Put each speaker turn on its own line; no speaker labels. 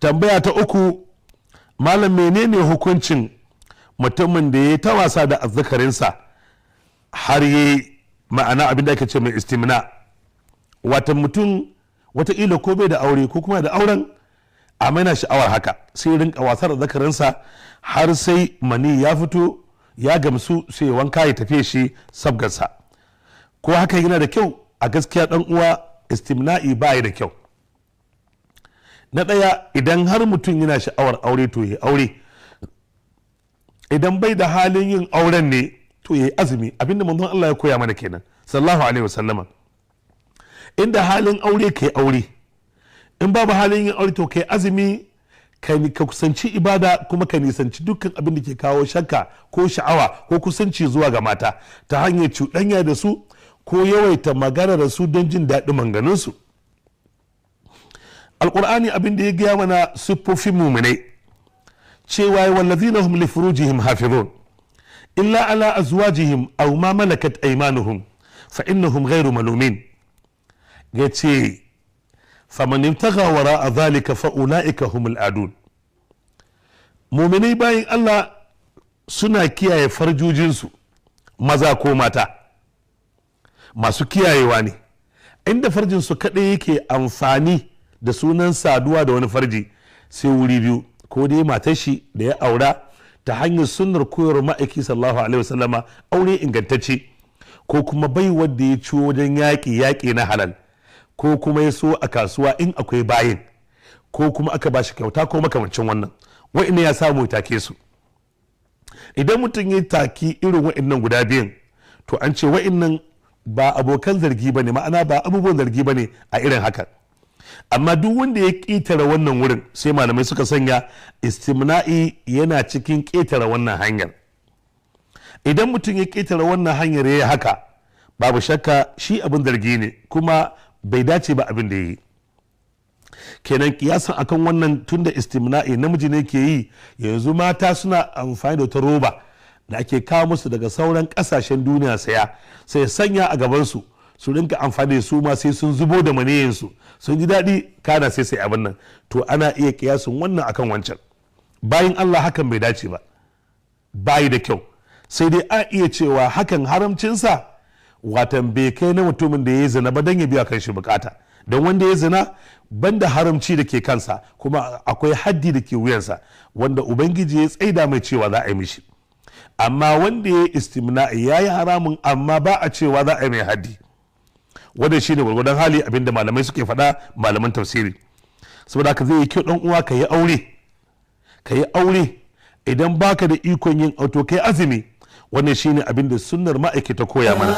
Tambaya ta uku, malam menene hukuncin mutumin da ya ta wasa da azzakarinsa har yi ma'ana abin da ake ce mai istimna, wata mutum wataƙila ko bai da aure ko kuma da auren amma yana sha'awar haka, sai rinka wasar da zakarinsa har sai mani ya fito ya gamsu, sai wanka ya tafiye shi sabgarsa. Ko hakan yana da kyau? A gaskiya dan uwa, istimna'i ba da kyau. Na ɗaya, idan har mutum yana sha'awar aure to ya aure. Idan bai da halin yin auren ne to ya yi azumi, abinda manzon Allah ya koya mana kenan sallallahu alaihi wasallama. Inda halin aure ka yi aure, in babu halin yin aure to ka yi azumi, ka kusanci ibada kuma ka nisanci dukkan abin da ke kawo shakka ko sha'awa ko kusanci zuwa ga mata ta hanyar cuɗanya da su ko yawaita magana da su don jin daɗin manganinsu. Alƙur'ani abin da ya gaya mana siffofin muminai cewa wallazina hum li furujihim hafizun illa ala azwajihim aw ma malakat aymanuhum fa innahum ghairu malumin. Yace faman ibtagha wara'a dhalika fa ulaika humul adun. Muminai bayin Allah suna kiyaye farjojinsu, maza ko mata, masu kiyayewa ne. Inda farjinsu kaɗai yake amfani da sunan saduwa da wani farji sai wuri biyu, ko dai matar shi da ya aura ta hanyar sunnar koyarwar ma'aiki sallallahu alaihi wasallama, aure ingantacce, ko kuma bai wanda ya ciwo wajen yaƙi, yaƙi na halal, ko kuma ya so a kasuwa in akwai bayin, ko kuma aka bashi kyauta ko makamancin wannan, wa'ina ya samu ya take su. Idan mutum ya taki irin wa'innan guda biyun to an ce wa'innan ba abokan zargi ba ne, ma'ana ba abubuwan zargi ba ne a irin haka. Amma duk wanda ya ƙetare wannan wurin, sai malamai suka sanya istimna'i yana cikin ƙetare wannan hanyar. Idan mutum ya ƙetare wannan hanyar ya yi haka, babu shakka shi abin zargi ne kuma bai dace ba abin da ya yi. Kenan kiyasan akan wannan, tunda istimna'i namiji ne ke yi, yanzu mata suna amfani da wata roba da ake kawo musu daga sauran kasashen duniya saya, sai sanya a gabansu su rinka amfani da su ma, sai sun zubo da maniyinsu sun ji daɗi kana sai sai abin nan. To ana iya kiyasin wannan akan wancan. Bayan Allah, hakan bai dace ba, bayi da kyau. Sai dai a iya cewa hakan haramcinsa watan bai kai na mutumin da ya yi zina ba don ya biya kan shi bukata. Don wanda ya zina, banda haramci da ke kansa, kuma akwai haddi da ke wuyansa wanda Ubangiji ya tsaida mai cewa za a yi mishi. Amma wanda ya yi istimna'i ya yi haramun, amma ba a cewa za a yi mai haddi. Wanda shine gwargwadon hali abinda malamai suke faɗa, malaman tafsiri. Saboda haka zai yi kyau dan uwa ka yi aure, ka yi aure. Idan baka da ikon yin auto, kai azumi. Wannan shine abinda sunnar ma'aikata koya mana.